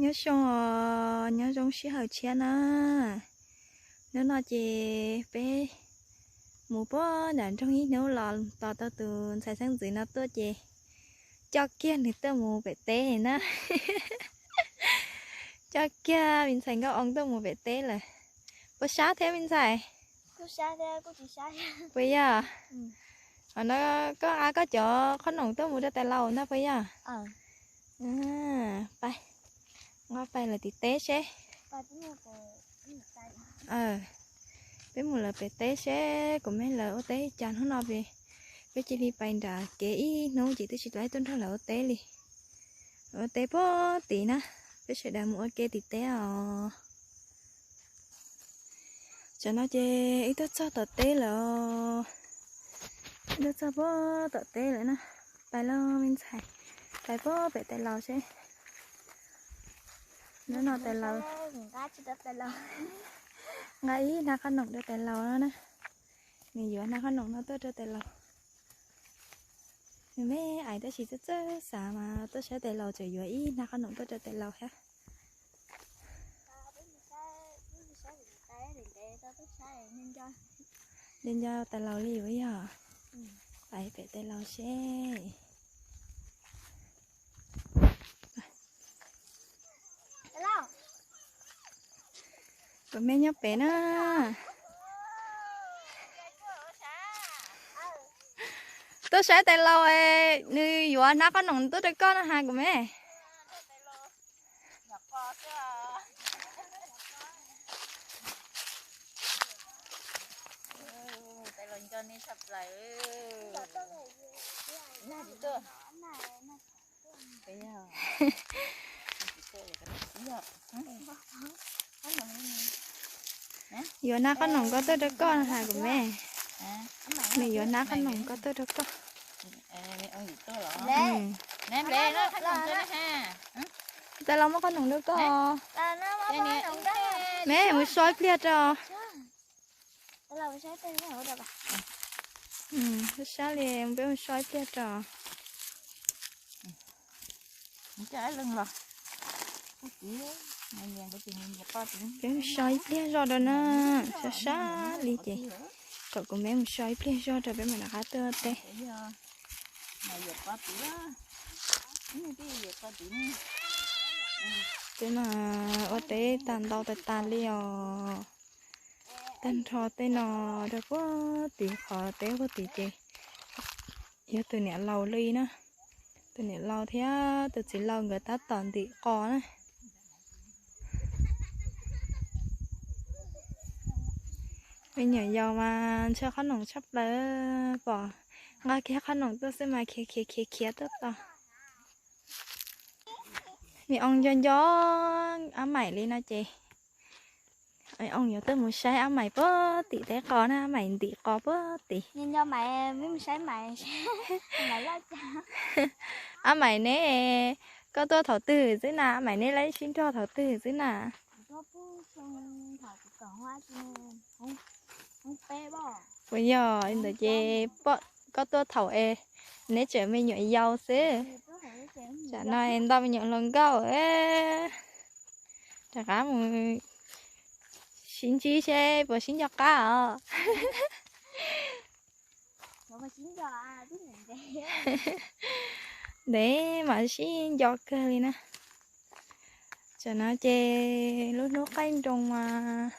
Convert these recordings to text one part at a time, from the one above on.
Nyob zoo, nyob zoo sij hawm tshiab na. Hnub no ces peb mus puag nram nroog ib hnub los tos tau tus ntxhais xeeb ntxwv no tuaj ces coj kiag nws tuaj mus pem teb na. Coj kiag me ntxhais Nkauj Oo tuaj mus pem teb lawm. Puas sab thiab me ntxhais? Puas yog? Koj av koj cov qhob noom tuaj mus rau tais laus na puas yog? Pais, nqa pais lawm tim teb seb. Peb mus lawm pem teb seb kuv me lawv ua teb cas hnub no peb, peb cia li pais nram kev ib hnub ces twb tsis tau tuaj nrog lawv ua teb li. Ua teb puag tim na, peb sawv daws mus ua ke tim teb os. Tsam no ces wb tuaj txog tom teb lawm, wb tuaj txog puag tom teb lawm na. Pais lauj me ntxhais, pais puag pem tais laus seb. Hnub no tais laus nqa ib hnab qhob noom rau tais laus no na. Nws yuav hnab qhob noom no tuaj rau tais laus. Nws me ais tab sis txawj txawj xav mas tuaj saib tais laus tseem yuav ib hnab qhob noom tuaj rau tais laus thiab. Nco nco tais laus li yuav yog. Pais pem tais laus seb. Kuv me nyob pem na. Tuaj saib tais laus, nws yuav hnab qhob noom tuaj rau koj no has kuv me. Yuav hnab qhob noom koj tuaj rau koj no has kuv me. Nws yuav hnab qhob noom koj tuaj rau koj. Tais laus muab qhob noom rau koj. Me mus so ib pliag rau. Sab li peb mus so ib pliag rau. Peb mus so ib pliag zog rau na, sab sab li ces kom kuv me mus so ib pliag zog rau peb mam rov qab tuaj teb. Peb mas ua teb tag ntau tas tas li os. Tag nrho tej no rau puag tim qhov teb puag tim ces yog tus niam laus li na. Tus niam laus thiab tus txiv laus nkawd tab tom ntim qos na. Me nyuam yaus mas ntshaw qhob noom tshaj plaws, pom nqa kiag qhob noom tuaj xwb mas khiav khiav khiav khiav tuaj tos. Me oo nco nco Ab Maim li no ces oo yuav tuaj mus saib Ab Maim puag tim teb qos na, Ab Maim ntim qos puag tim. Ab Maim neb, koj tuaj thaum twg xwb na? Ab Maim neb lawv sib nrog thaum twg xwb na? Puas yog li ntawd ces koj tuaj thaum es neb tseem me nyuam yaus xwb. Tsam no nto me nyuam hluas nkauj, rov qab mus sib ntsib seb puas sib nco qab os. Ntev mas sib nco kawg li na. Tsam no ces lub hnub qaij nroo mas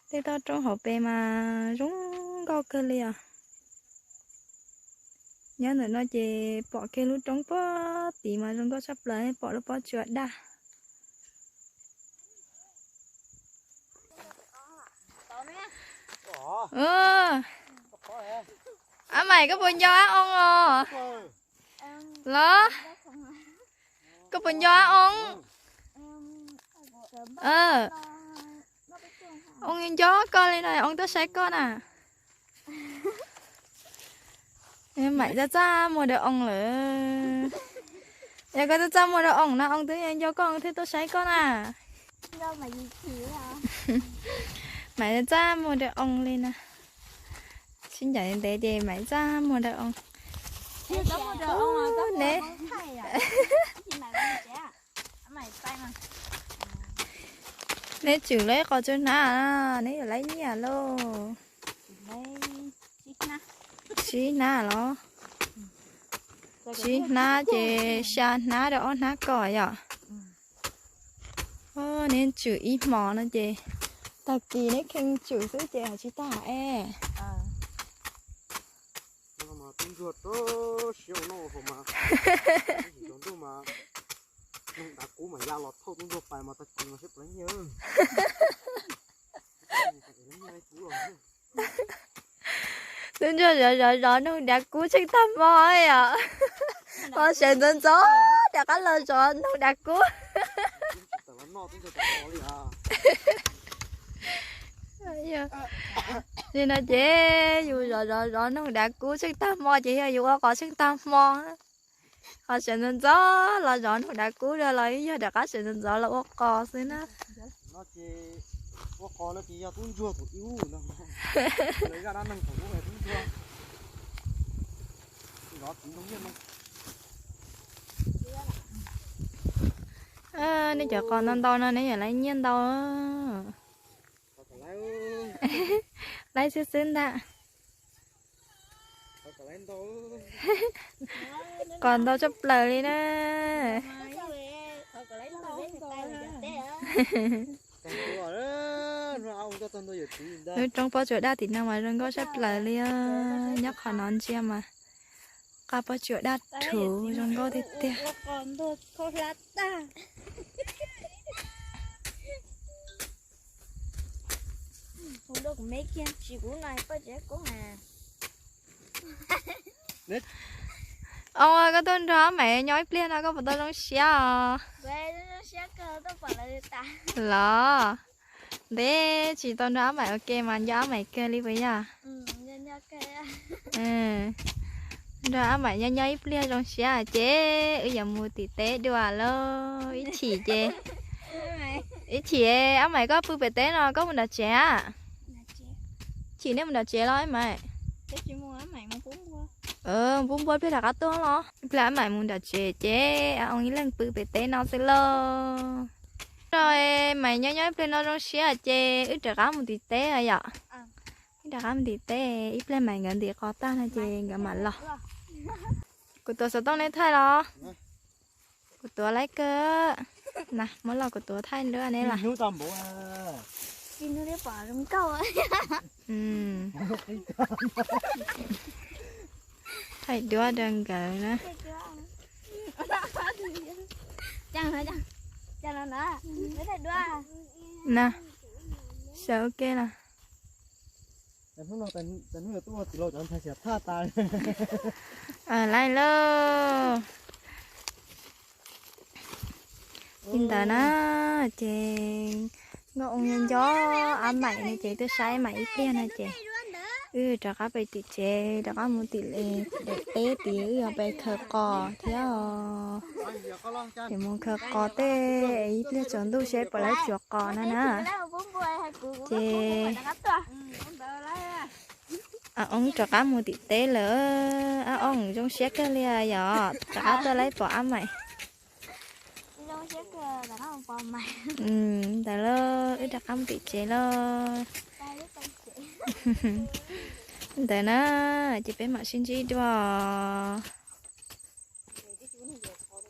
tej toj roob hauv pes mas zoo nkauj kawg li os. Nyob ntawm no ces pom kiag lub roob puag tid mas zoo nkauj tshaj plaws, pom lub pob tsuas daj. Ab Maim, koj puas nco Ab Oo os? Los, koj puas nco Ab Oo? Oo nco koj li no, Oo tuaj saib koj na. Maim txaj txaj muag rau Oo lawm. Yog koj txaj txaj muag rau Oo no, Oo twb nco koj, Oo thiaj tuaj saib koj na. Maim txaj txaj muag rau Oo li na. Sib ncaim ntev ces Maim txaj muag rau Oo. Neb, Maim txaj muag rau Oo, txaj muag rau Oo, txaj muag rau Oo. Neb tswm lawv ib qho tsawg hnab, neb yuav laib nyiaj lauj? Tsib hnab los? Tsib hnab ces xya hnab rau ob hnab ko yom. Neb tswm ib hmos no ces tag kis neb kheej tswm xwb ces hais tsis tag es. Tub ntsuag rau siab ua noj ua haus mas, tsaus ntuj mas noog dav kub mas ya los thauj tub ntsuag pais mas tag kis mas seb puas laib nyiaj. Tub ntsuag zov zov zov noog dav kub tsheej tag hmo yom. Ho sawv ntxov ntxov rov qab los zov noog dav kub. Li no ces yus zov zov zov noog dav kub tsheej tag hmo ces yog yus ua qos tsheej tag hmo. Ho sawv ntxov ntxov los zov noog dav kub dua los ib yog rov qab sawv ntxov ntxov los ua qos xwb na. Nej cov qos ntau ntau no neb yuav laib nyiaj ntau. Laib xwb xwb ntag. Qos ntau tshaj plaws li na. Lub roob pob tsuas daj tim no mas zoo nkauj tshaj plaws li. Nyob qhov no ntsia mas qab pob tsuas daj rhuv zoo nkauj tiag tiag. Os, koj tuaj nrog Ab Maim nyob ib pliag no koj puas tau zoo siab os? Los, ntev tsis tau nrog Ab Maim ua ke mas nco Ab Maim kawg li puas yog? Nrog Ab Maim nyob nyob ib pliag zoo siab ces wb yuav mus tim teb dua lauj. Ib chim ces, ib chim Ab Maim koj pw pem teb no koj mus nram tsev a. Chim nej mus nram tsev los Ab Maim? Pub npua ib pliag rov qab tuaj los. Ib pliag Ab Maim mus nram tsev ces Ab Ooj ib leeg pw pem teb no xwb lauj. Rau Maim nyob nyob ib pliag no zoo siab ces wb rov qab mus tim teb yom. Wb rov qab mus tim teb ib pliag Maim nkawd ntim qos tag no ces nkawd mam los. Kuv tuav xov tooj nej thaij los. Kuv tuav laib kawg. Na, muab los kuv tuav thaij duab neb los. Thaij duab rau nkawd na. Na, xav ua ke los. Laij lauj. Li ntawd na, ces nkauj oo nco nco Ab Maim no ces tuaj saib Maim ib pliag no ces wb rov qab pem tim tsev, rov qab mus tim daim teb tid wb yuav pem khaws qos thiab. Ces mus khaws qos tej ib pliag tsaus ntuj seb puas laib tsuav qos no na. Ces Ab Ooj rov qab mus tim teb lawm. Ab Ooj zoo siab kawg li yom, rov qab tuaj laib pom Ab Maim. Ntawd lauj, wb rov qab mus tim tsev lauj. Ntawd na, ces peb mam sib ntsib dua.